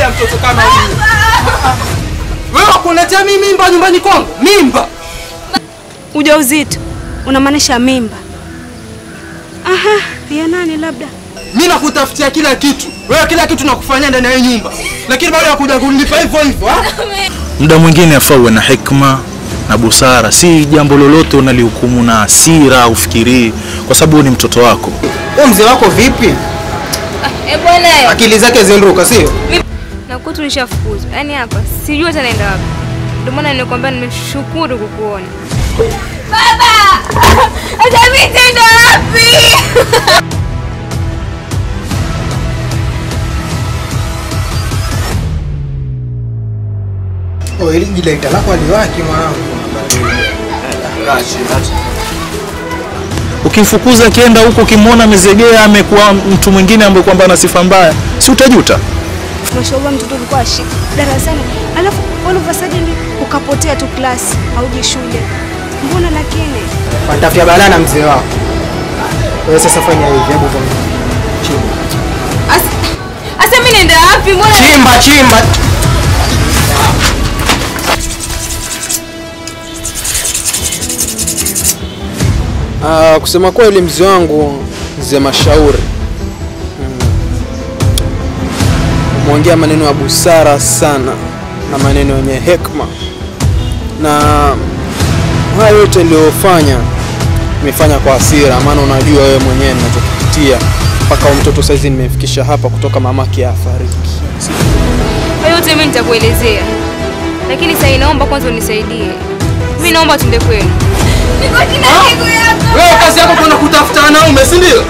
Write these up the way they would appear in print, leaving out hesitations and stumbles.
Angalia mtoto kama huyu. Wewe unaletea mimi mimba nyumbani kwangu? Mimba. Ujauzito unamaanisha mimba. Aha, ya nani labda? Mimi nakutafutia kila kitu. Wewe kila kitu nakufanyia ndani ya nyumba. Lakini bado unakuja kunilipa hivyo hivyo, ah? Muda mwingine afaa uwe na hekima na busara. Si jambo lolote unalihukumu na hasira ufikirii, kwa sababu ni mtoto wako. Wewe mzee wako vipi? Eh bwana, akili zake zinruka sio? Na kwetu nishafukuzwa. Yaani hapa sijui hata naenda wapi. Ndio maana nilikwambia nimeshukuru kukuona. Baba! Hata mimi nitaenda wapi? Oh, ili jilaita lako aliwaki mwanangu. Ukimfukuza kienda huko ukimwona amezegea amekuwa mtu mwingine ambaye kwamba ana sifa mbaya, si utajuta? Mashallah mtoto alikuwa ashika darasani, alafu all of a sudden ukapotea tu class, hauji shule. Mbona lakini? Wanatafutia balaa na mzee wako. Wewe sasa fanya hivi, hebu fanya. Chimba. Asa mimi naenda wapi? Mbona chimba chimba. Kusema kweli mzee wangu mzee Mashauri umeongea maneno ya busara sana na maneno yenye hekima, na hayo yote niliyofanya nimefanya kwa hasira, maana unajua wewe mwenyewe ninachokipitia mpaka mtoto saizi nimemfikisha hapa kutoka mamake afariki. Hayo yote mimi nitakuelezea, lakini sasa naomba kwanza unisaidie. Mimi naomba tuende kwenu. Niko chini yako. Wewe kazi yako kwenda kutafuta wanaume, si ndio?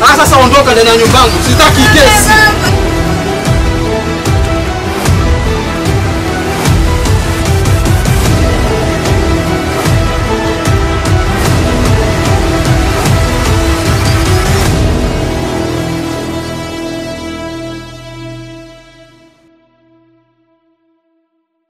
Ah, sasa ondoka ndani ya nyumba yangu. Sitaki kesi.